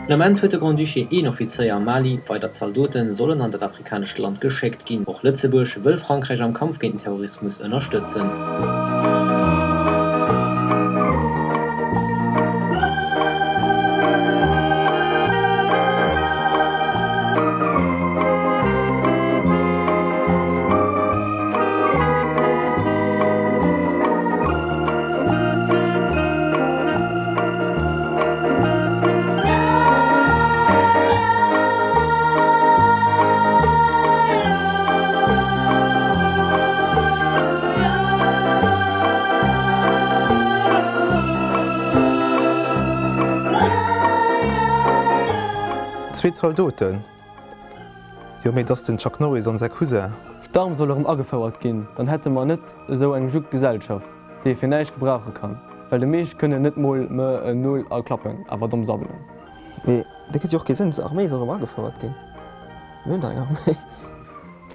Den Ament huet de Grand-Duché een Offizéier am Mali, weider Zaldote sollen an dat afrikanescht Land geschéckt ginn. Och Lëtzebuerg wëll Frankräich am Kampf géint den Terrorismus ënnerstëtzen. Zwee Zaldoten? Jo, mee et ass den Chuck Norris an säi Cousin. D'Arm soll erëm agefouert ginn, dann hätte mer net esou eng juck Gesellschaft, déi ee fir näischt gebrauche kann, well de meescht kënnen net mol me en Nol aklappen, awer domm sabbelen. Mee dat gëtt jo och kee Sënn, Arméi soll erëm agefouert ginn, mir hunn dach eng Arméi.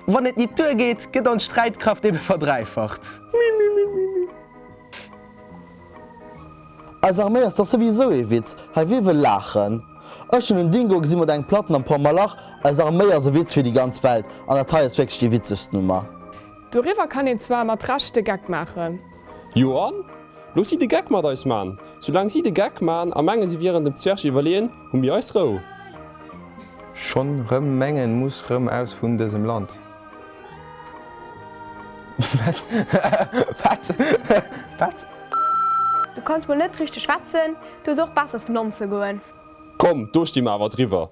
Wann et nit duer geet, gëtt ons Sträitkraft ebe verdräifacht. Mimimimimi. Eis Arméi ass dach souwisou ee Witz, hei wie wëll laachen? Ech hunn en Dingo gesi mat engem Platten am Pommerlach, eis Arméi ass e Witz fir déi ganz Welt an dat hei ass wierklech déi witzegst Nummer. Doriwwer kann een zwar mat Recht de Geck maachen. Jo an? Looss si de Geck mat eis man! Soulaang si de Geck man a mengen si wieren dem Zwerg iwwerleeën, hu mir eis Rou. Schonn rëm mengen muss rëm aus vun dësem Land. Wat? Wat? Wat? Du kanns mol net richteg schwätzen, du hues och besser aus dem Land ze goen. Komm, do sti mer awer driwwer.